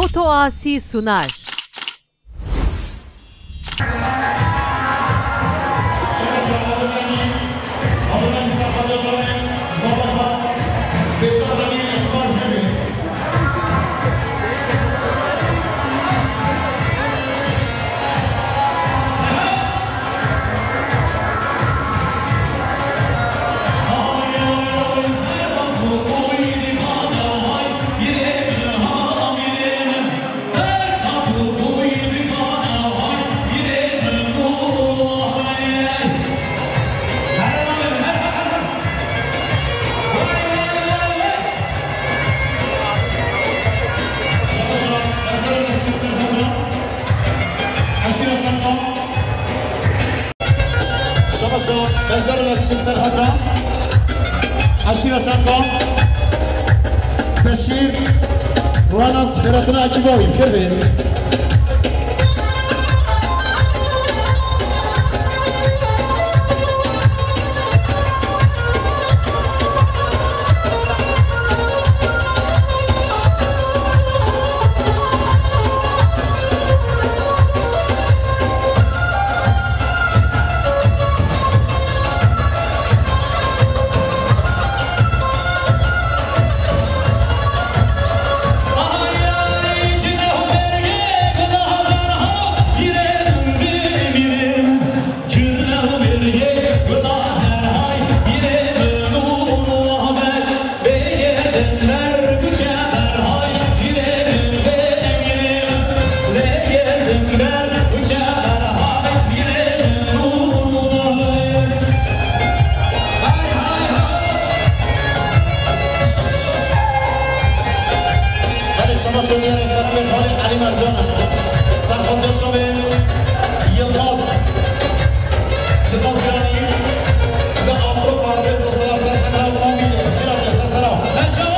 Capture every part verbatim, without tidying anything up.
Otoasi Sunar. Şabaşa, bezerre çim ser xatra. Aşîra Çanka. Beşîr, Ruanas, Beratına Akîboyî, kirvê. Hadi şama şöyle yarışlar bir hali Ali Mercan. Sakın da çok Yılmaz. Yılmaz Granit. Ve Avrupa Rezo Selam Serkan Rav Mobile. Herhalde Selam. Mercan.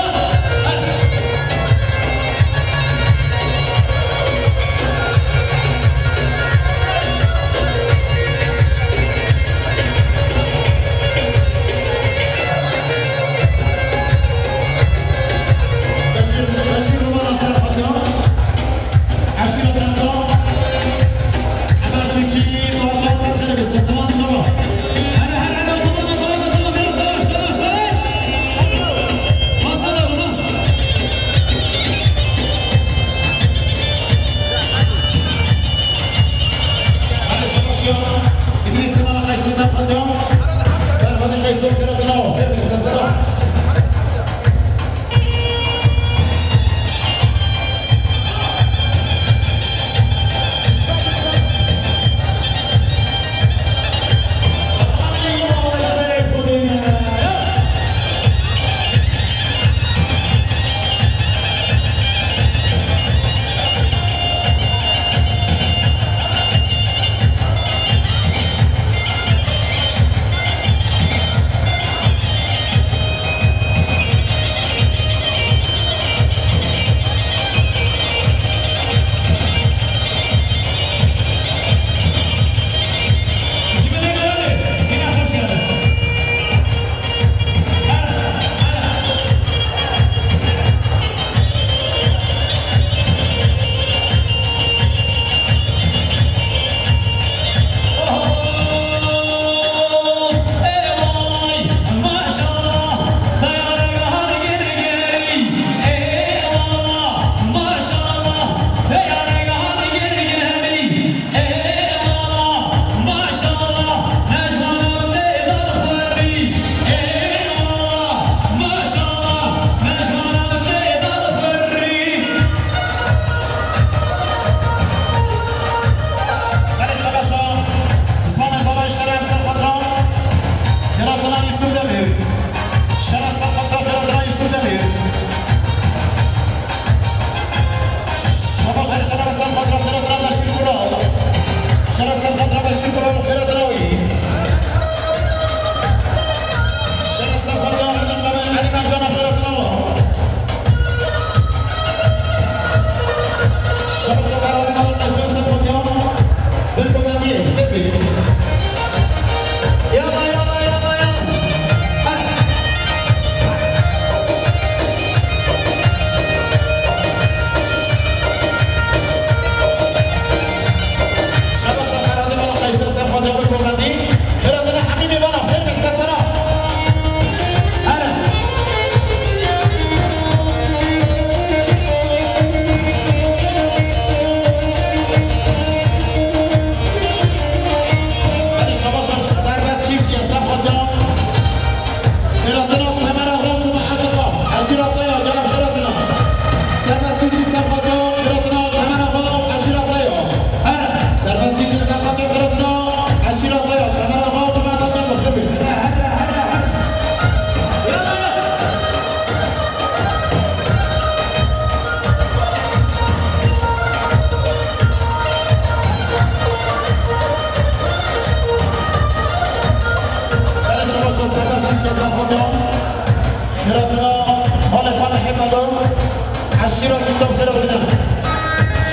Eşîra Çiçan xêr hatine.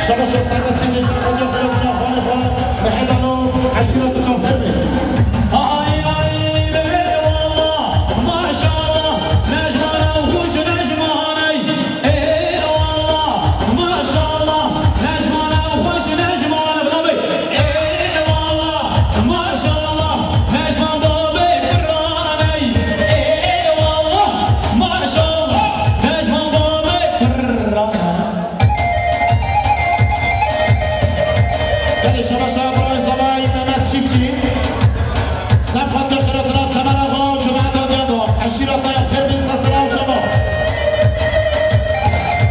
Şabaşa serbestî jî ser xwe xêr hatine. Xanê xwe, Mihemano, eşîra Çiçan xêr be. Ay, ay, eyvallah, maşallah, Necmana xweş Necmaney. Eyvallah, maşallah, Necmana xweş Necman, bravo. Eyvallah, maşallah, Necman babê piraney. Eyvallah, maşallah, Necman babê piraney. Belê, şabaşa birayê zavayê Mehmet Çiftçî. Sefqatê xêratina Temer Axa û cemaeta diya da. Eşîra te ya xêr bin, sesera û çava.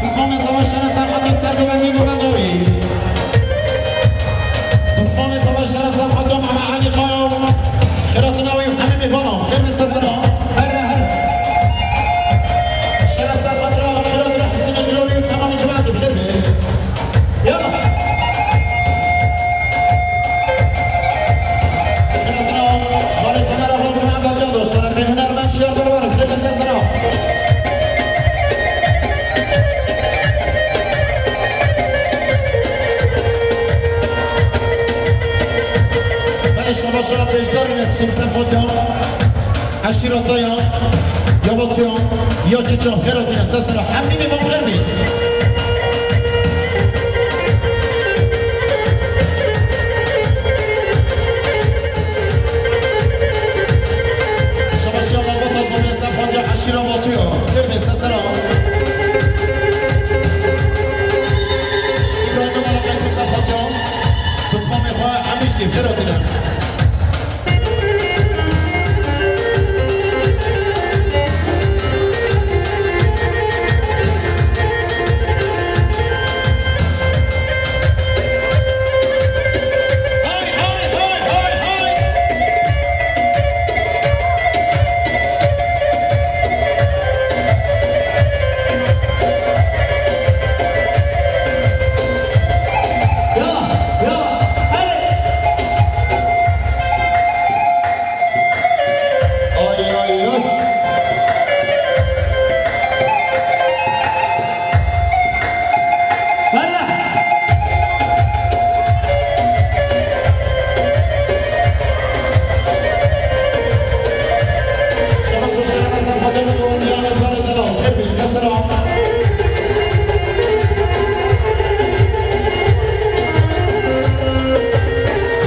Pismamê zava şeref serqatê ser govendî govenda wî. Pismamê zava şeref serqatê Mehmet Elî Kaya û xêratina wî hemî mêvana. Xêr bin sesera. Şeref serqatê xêratina Hüseyinê Dilorî û temamê cemaetê xêr bin. Yala. Xêratina xalê Temer Axa û cemaeta diya da. Şerefê hunermend Şiyar Berber, xêr bin sesera. Belê, şabaşa pêşdar bîne, Şemsî Fatya. Eşîra te ya, ya Batuya, ya Çiçan, xêr hatine, sesera, hemî mêvan xêr bî. Şabaşiya malbata Zomê Sefatiya, eşîra Batuya, xêr bê, sesera. Îbrahîmê Mala Qeyso Sefatiya, pismamê xwe hemî şkê, xêr hatine. Ay, ay, ay. Ferah. Şabaş û şeref, ez em xwedê min û diya nizarê delal. Hepî, sesera.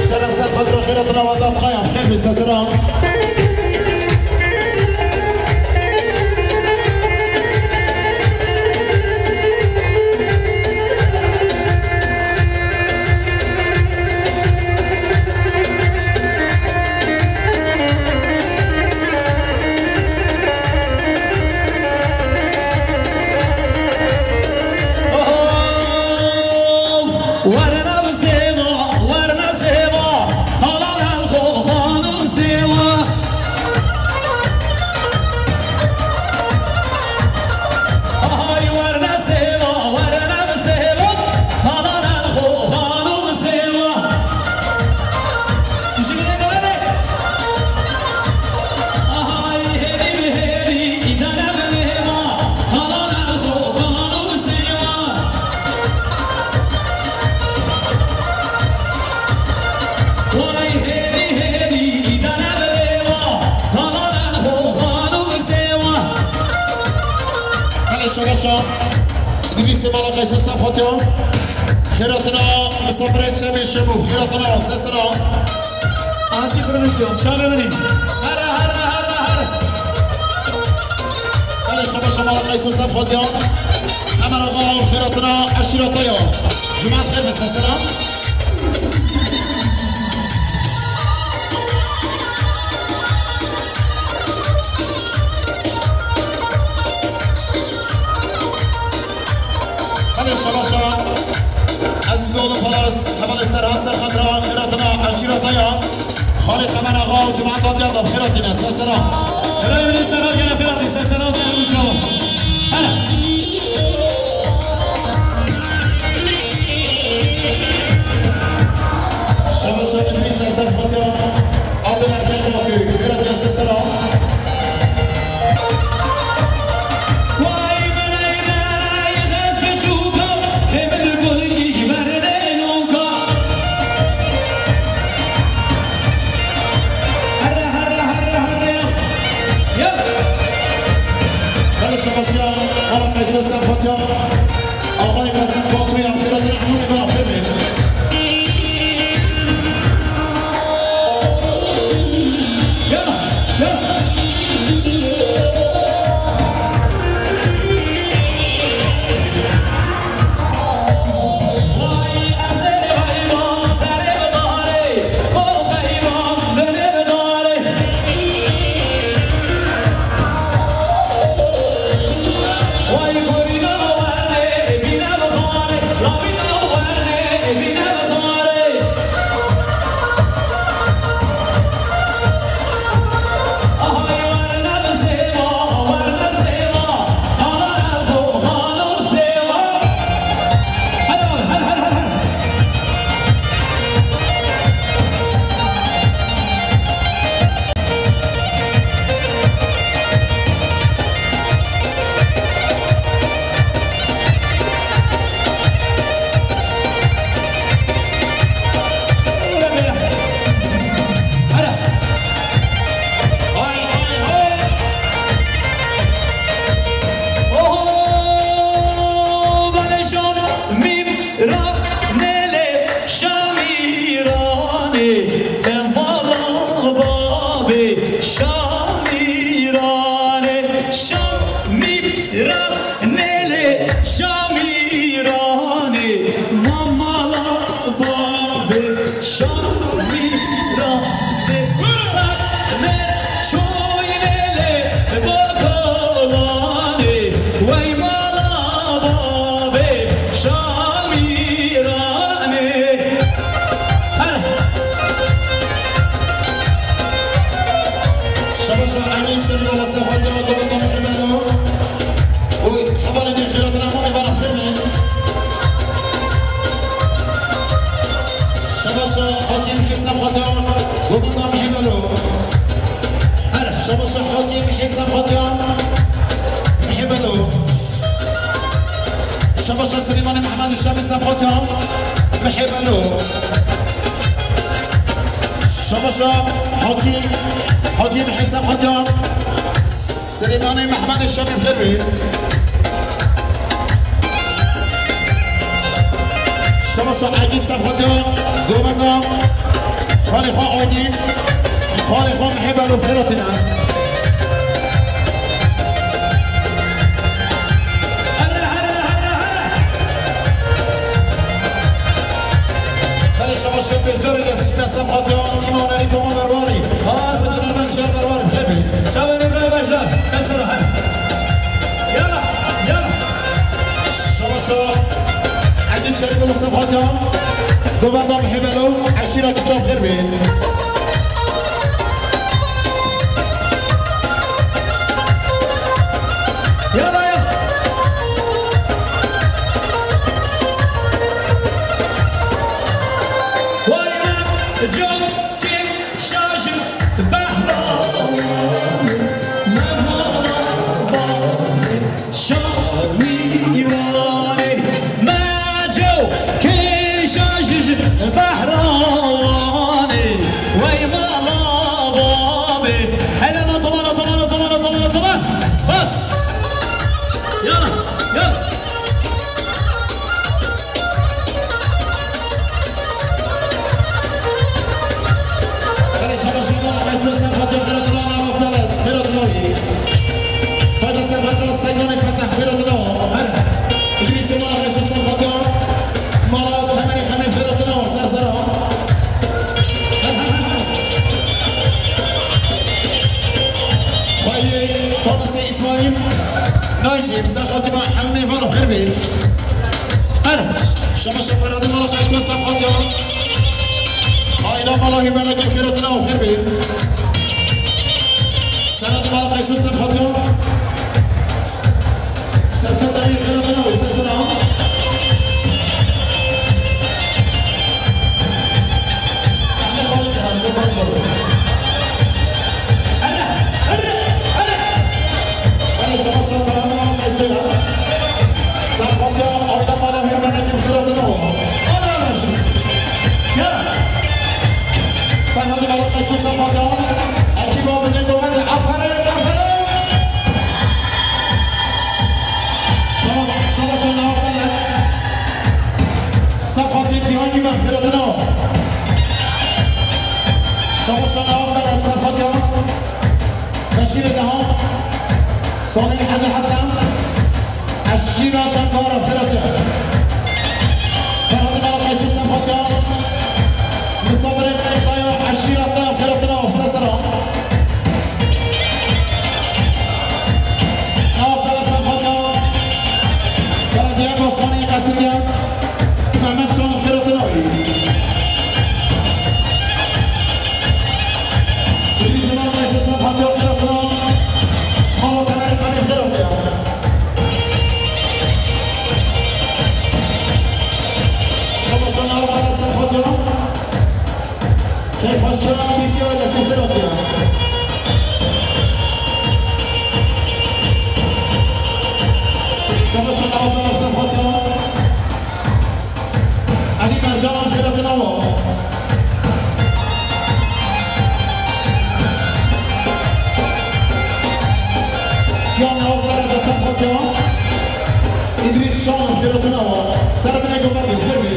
Şeref ser xwe, xêratina we da xaya, xêr bê, sesera. Werna bi sêva, werna sêva, xalan el xo xanim sêva. Ahay werna sêva, werna bi sêva, xalan el xo xanim sêva. Ji bilê gavê. Ahay hêdî bi hêdî, îdare bi lêva, xalan el xo xanim sêva. Way hêdî hêdî îdane bi lêwa, talan el xo xalo bi sêwa. Hele şabaşa. Divîsê mala Qeyso Sefatiya. Xêratina misafirê çemê şemo. Xêratina sesera. Asi Produksiyon, çavê min e. Here, here, here, here. Hele şabaşa mala Qeyso Sefatiya. Hemen axa xêratina eşîreta ya. Cumat xêr be sesera. Belê şabaşa. Ezîz oğlu Palas, hevalê Serhat Serxatra, xêratina eşîreta ya. Xalê Temen Axa û cemaeta diya da xêratîne, sesera. Helal olsun, Serhat, gel xêratî, sesera, sesera. Hele. Şabaşa min pîs ser xwe ya. Adil Erken Bakü, xêratîne, sesera. Vay, vay, vay, vay, Ağay Metin Batu'ya, Fırat'ın Ahmet'e beraber mi? Yalla, yalla. Oho, baleşon mîm ra nêlê Şamîranê, te mala babê Şamîranê, Şamî ra nêlê Şamîranê, ma mala babê Şamîranê. Sar me çoy nêlê Bokolanê, wey mala babê Şamîranê. Her Şabaşa Emin Şerîf Ola Sefatiya, Govenda Mihîbelo. Oy, hevalên xêratina hemû mêvana xêr be. Şabaşa Hacî Mihî Sefatiya, Govenda Mihîbelo. Her. Şabaşa Hacî Mihî Sefatiya, Mihîbelo. Şabaşa Silêmanê Mehmed Şamî Sefatiya, Mihîbelo. Şabaşa Hacî, Hacî Mihî Sefatiya, Silêmanê Mehmed Şamî bi xêr bê. Şabaşa Egîd Sefatiya, Govenda, xalê xwe Aydîn, xalê xwe Mihîbelo bi xêr hatine. Belê şabaşê pêşdarê Nesîme Sefatiya, tîma hunerî Pama Merwarî. Aa, Sefatiya Merwan şer Merwarî, bi xêr bê. Şabaşê Îbrahîm Bajdar, ser sera her. Yala, yala. Şabaşa Egîd Şerîf Sefatiya, Govenda Mihîbelo, eşîra Çiçav xêr bê. Yala ya. Vay be, can kim şaşır behra. Şamîranê, me co kêşa ji behra Wanê, wey mala babê. Helal, otoban, otoban, otoban, otoban, otoban. Bas. Yala, yala. Belê şabaşê me, Xeso Sefatiya, xêratî me, nava Felet, xêratî me. Feda Sefatiya, Seydanê Fetah, xêratî me. Her. Îdrîsê me, Xeso Sefatiya, mala Temerê Xemê, xêratî me, ser sera. Xweyê Fanisê Îsmaîl, Najîb, Sefatiya, hemî vano xêr bê. Her. Şabaşa Feradê mala Xeso Sefatiya. Ayna mala Hîrmenekê xêratî me û xêr bê. Seradê mala Xeso Sefatiya. Serketa Hîrmenekê xêratî me û ser sera. Sahne xalê ke heste baş bû. Erre, erre, erre. Belê şabaşa Feradê mala Xeso ya. Sefatiya, ayna mala Hîrmenekê bi xêratî me. Ana baş. Ya. Feradê mala Xeso Sefatiya. Ekîba bidin dowedê. Aferin, aferin. Şabaş. Salih Hacı Hasan, eşîra Çakar, Firatya. Ferhat'ın Arakayısı Sempatya, misafirên Qaya, eşîra Qaya, Firat'ın Arakayısı Sempatya. Navbera Sempatya, Belediye Başkanı Kasimya. Mehmet Şan'ın Firat'ın abi. Bizim Arakayısı Sempatya, Firat'ın abi. Mehmet Şan'ın Firat'ın abi. Şabaşan Arakayısı Sempatya. Keyfeşan çîtiya li Sefiratiya. Şabaşan Arakayısı Sempatya. Elî Mercan Ankara Dinamo. Yan Ankara Sempatya. Îdrîs Şan Ankara Dinamo. Serbine Gomez Gurbi.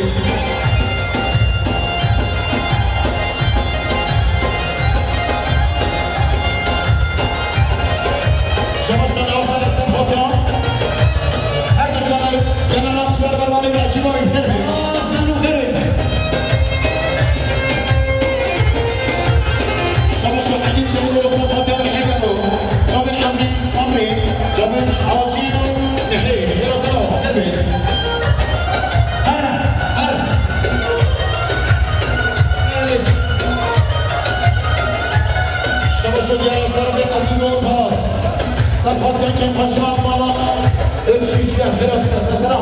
Şabaşan Ankara Sempatya. Her geçen ay genel alkışlar Mervan'ın ve ekibi oyun vermeyin. Şabaşan Emin Şevik Oğuzhan Fatih Mehmet Alo. Cabir Aziz Sabri. Cabir Hacı Mehmet. Yaratana vermeyin. Her, her. Şabaşan Yaratana ve Aziz Oğuz Palas. Sempatya Kemphaşa Mala. Özçivîçiya Firatî de sesera.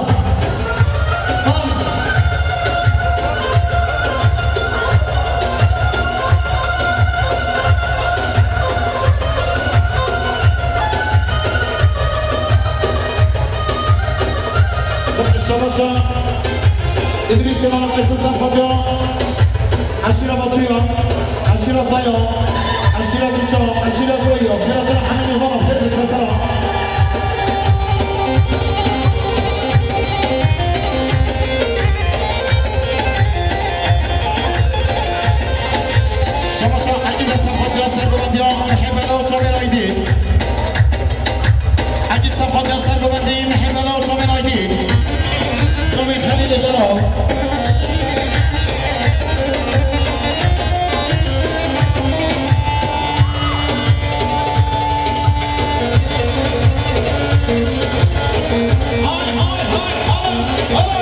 Şabaşa. Îdrîs Sêvan Qaysu Sempatya. Eşîra Batuya, eşîra Daya, eşîra Gîça, eşîra Goya, Firatî Hemî Mîhmana, Firatî Sesera. Şabaşa Eqîde Sempatya Sergovendiya, Mihê Bela û Çavên Aydî. Eqîd Sempatya Sergovendî, Mihê Bela û Çavên Aydî. Çavên Xelîlê Delal. Hay, hay, hay, hay, hay.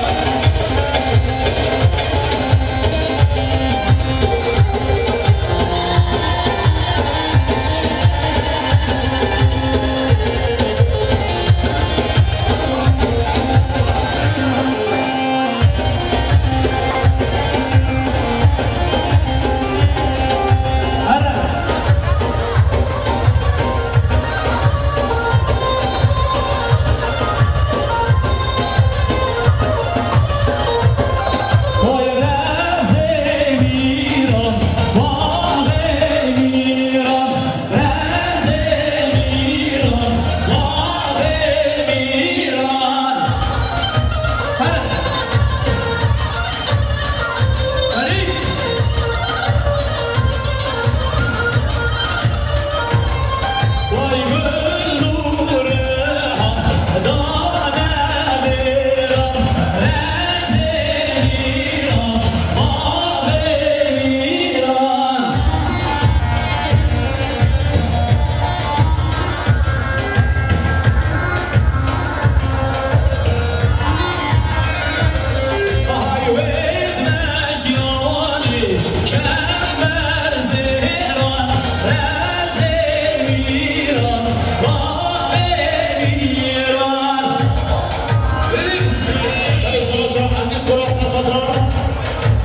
Belê, şabaşa Ezîz Polat Serxatran,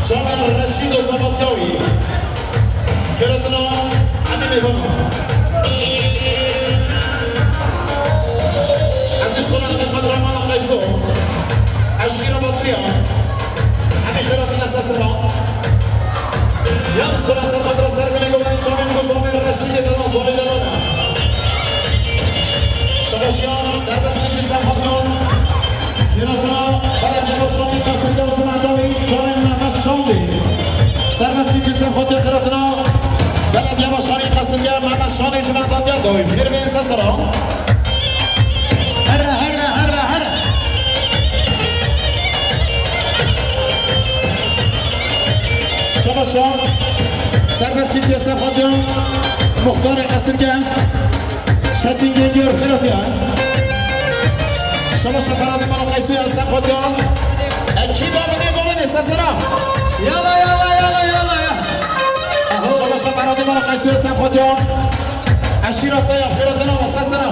Şaban Reşîd û Zevat Yawî. Xêratina Emî Mêvana. Ezîz Polat Serxatran, Mala Qayso. Eşîra Batriya. Emî xêratina Sesera. Ezîz Polat Serxatran, Serbinê Govendî, Çavên Gozavên Reşîdê Delal, Zavê Delal e. Şabaşiya Serbest Çiftçi Serxatran. Yönetimine belediye başkanı Kasım'da oturan davi Canın Mehmet Şanlı. Serbest Çiftçi Sempatya Kıratına belediye başkanı Kasım'da Mehmet Şanlı Cumhuriyet davi. Bir bin Sesera. Serbest çiçê Sefatiyan, Muxtarê Qesirge, Çetin Gengör Xêratiya. Şaba şeferadê mala Qeysuya Sefatiyan. Ekîba bidê govendê sesera. Yala, yala, yala, yala ya. Şaba şeferadê mala Qeysuya Sefatiyan. Eşîra te ya xêratina ve sesera.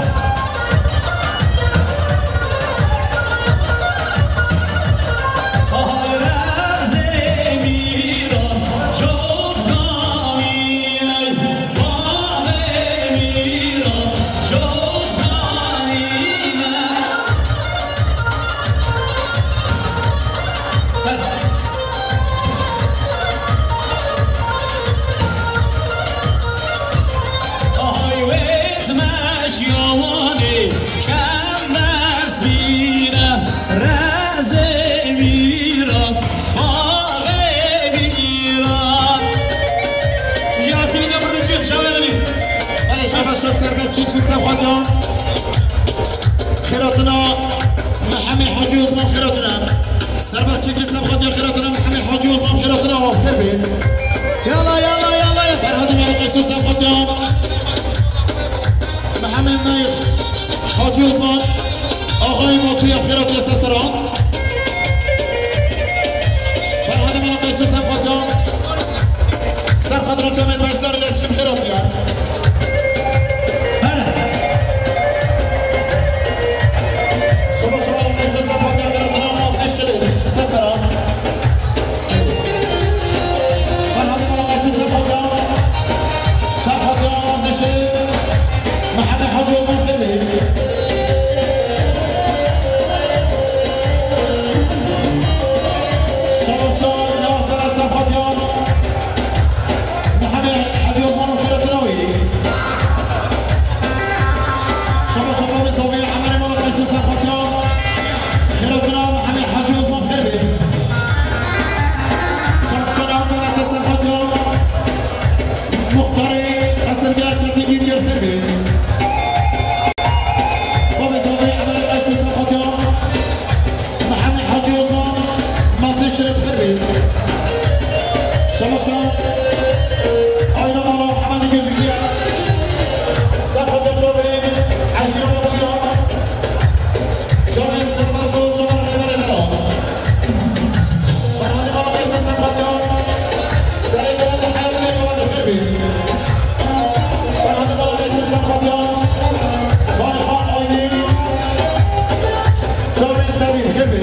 Belê, şabaşa serbest çiçî Sefatiyan. Xêratina Mehemê Hacî Osman xêratina. Serbest çiçî Sefatiyan xêratina Mehemê Hacî Osman xêratina wan xêr bê. Yala, yala, yala, yala. Ferhadê Mehemê Qeysu Sefatiyan. Mehemê Meyx Hacî Osman. Axayê Matuya xêratiya sesera. Ferhadê Mehemê Qeysu Sefatiyan. Ser xatira çavên beşdarî lê çim xêratiya. Şaba şaba Qeysu Sefatiya xêratina mazlî şilê. Sesera. Ferhadê Mehemê Qeysu Sefatiya. Sefatiya mazlî şilê. Mehemê Hacî Osman xêr bê. Şaba şaba Sefatiya. Mehemê Hacî Osman û xêratina wî. Şaba şaba Mizovê Emerê Mala Qeysu Sefatiya. Xêratina Mehemê Hacî Osman xêr bê. Çavşana Mehemê Sefatiya. Muxtarê Qesirgeha Çetin Gîrgir xêr bê. Bavê Zovê Emerê Qeysu Sefatiya. Mehemê Hacî Osman, mazlî şirê bi xêr bê. Şabaşa, ayna mala Hemedî Gözüküye. Sefatiya çavê, eşîra Matuya. Çavê serbest û çavê rêberê me re. Ferhadê mala Qeysu Sefatiya. Serê govendê heyetê govendê xêr bê. Ferhadê mala Qeysu Sefatiya. Xanê xan Aydin. Çavên Sevî, xêr bê.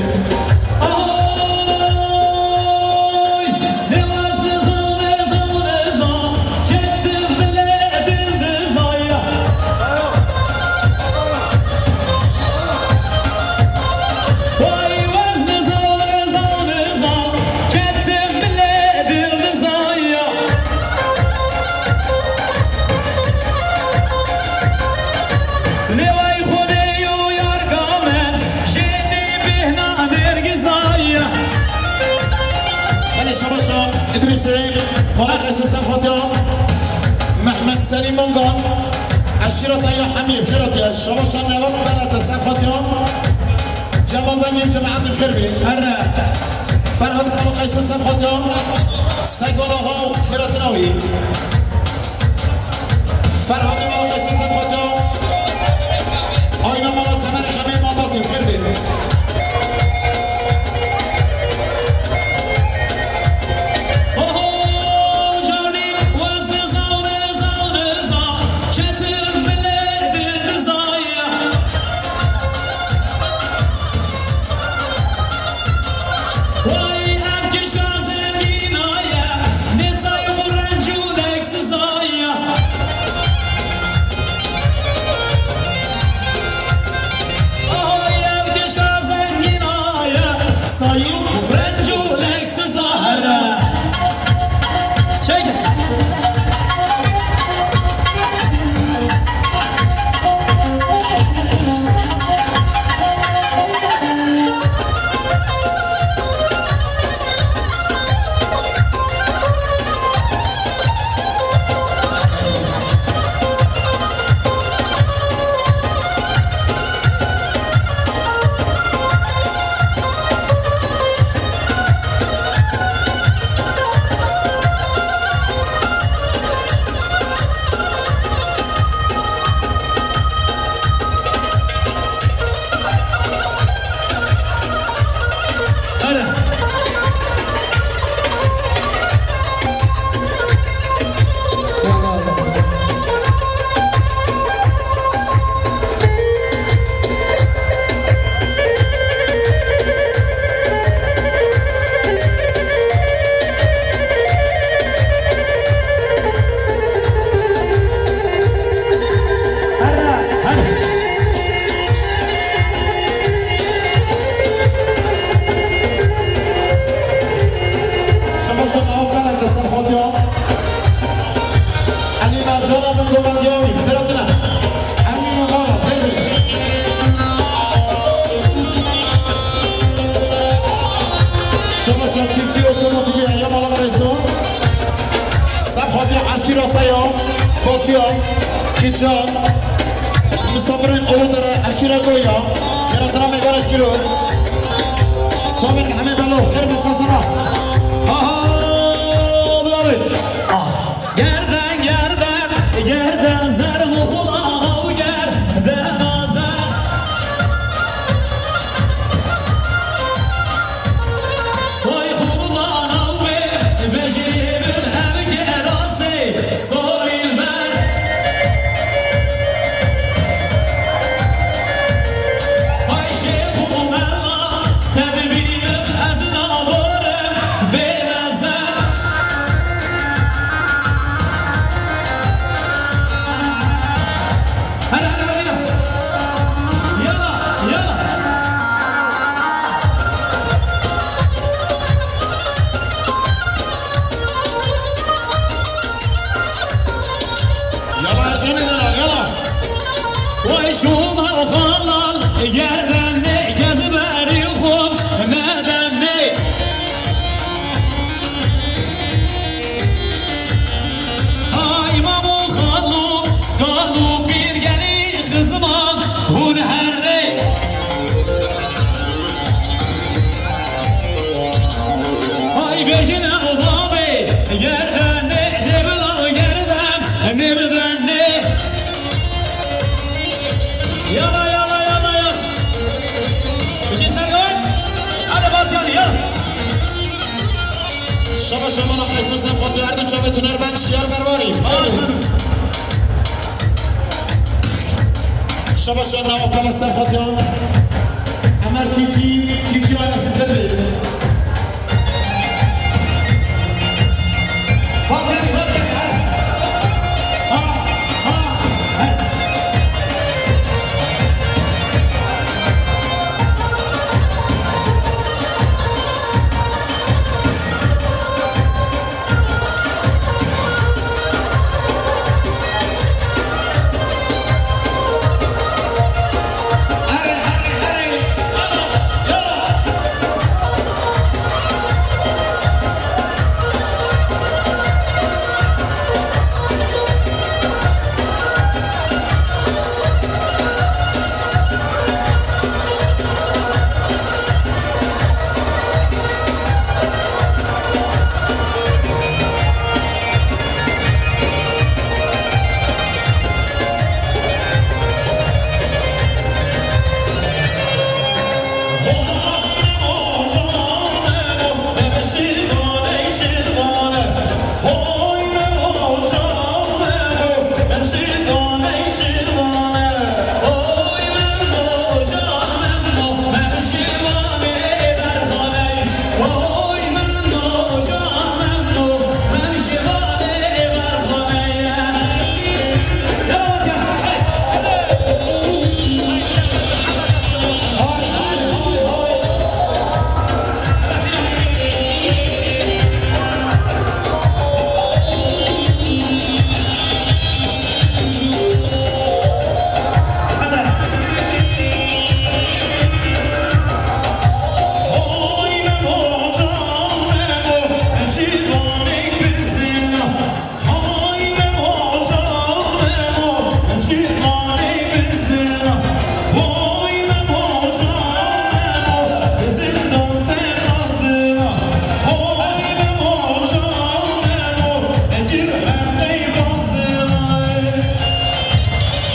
Belê, şabaşa Îdrîsê, Mala Qeysu Sefatiya, Mehmet Selîm Ongan, eşîreta ya Hemî, xêratiya, şabaşa Nevat Berete Sefatiya, Cemal Bengî cemaetê xêr bê. Erre. Ferhad Mala Qeysu Sefatiya, Seygon Axa, xêratina wî. Ferhadê mala Qeysu Sefatiya. Ayna mala Temerê Xemê Mamastê xêr bê. Oho, canî wez niza, niza, niza. Çetin bilê dil dizaya. Vay ev kişka zengîna ye, nêsay û renc û leksiza ye. Ay ev kişka zengîna ye, say û renc û leksiza here. Çek. Fatya, Kiçan, misafirên Uludere, eşîra Goya, xêratina mêvaneş kiro. Çavên hemê belo, xêr be sesana. Aha, bilavê. Ah. Gerden, gerden, gerden zer muxula, gerden azer. Vay qurban avê, bejirî bin ev kerasê, salî ver. Vay şêx û mela, tedbîrim ez naborim, bê nezer. Hele, hele, hele. Yala, yala. Yala, Ercanê de, yala. Vay şûma xalal, gerdenê, gez berî xwe, nedenê. Ay mamo xalo, kalo pîr gelî xizman hûn herdê. Ay bêjin ew babê, gerdenê, nêbila gerden, nêbidenê. Yala, yala, yala, yala. Bijî sergewet. Hadi Fatih Ali, yala. Şaba şamana Qeyso Sefatiya, her du çavê tuner ben şiyar berwarî. Şaba şer nava pala Sefatiya. Emer çiftçi, çiftçi ailesi tedbir.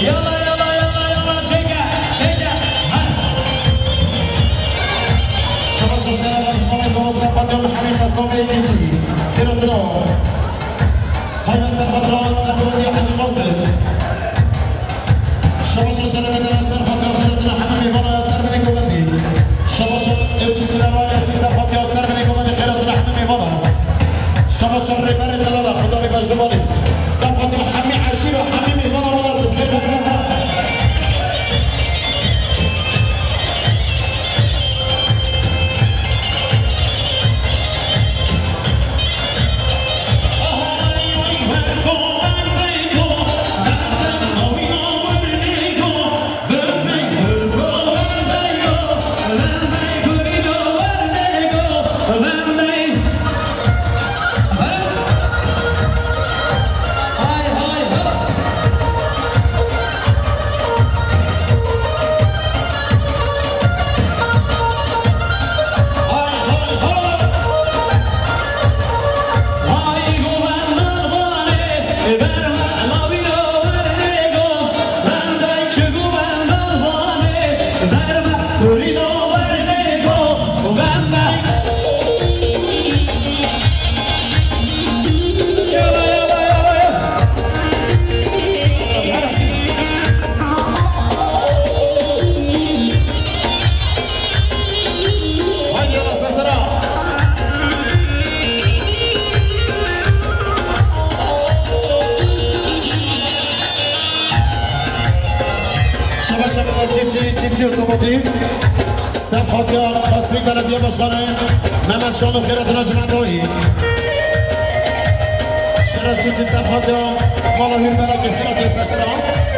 Yala, yala, yala, yala, şeke, şeke. Şaba şaşa Osmanê Zava Sefatiya Mihemê Xesafê Keçî. Xêr hatina. Haybe Sefatiya, Sefatiya Hecî Qasim. Şaba şaşa Sefatiya, Xêr hatina hemî mêvana, ser binê govendî. Şaba şaşa ez çiçiler var, ez Sefatiya, ser binê govendî, xêr hatina hemî mêvana. Şaba şaşa rêberê delala, Xuda rê bejdivanê. Sefatiya hemî eşîra, hemî mêvana wala, xêr hatina. Sefhatiya Qasrîk Belediye Başkanı Mehmet Şanlı Xêratina Cimetayî. Şerefçî Sefhatiya Mala Hür Belediye Xêratê Sesera.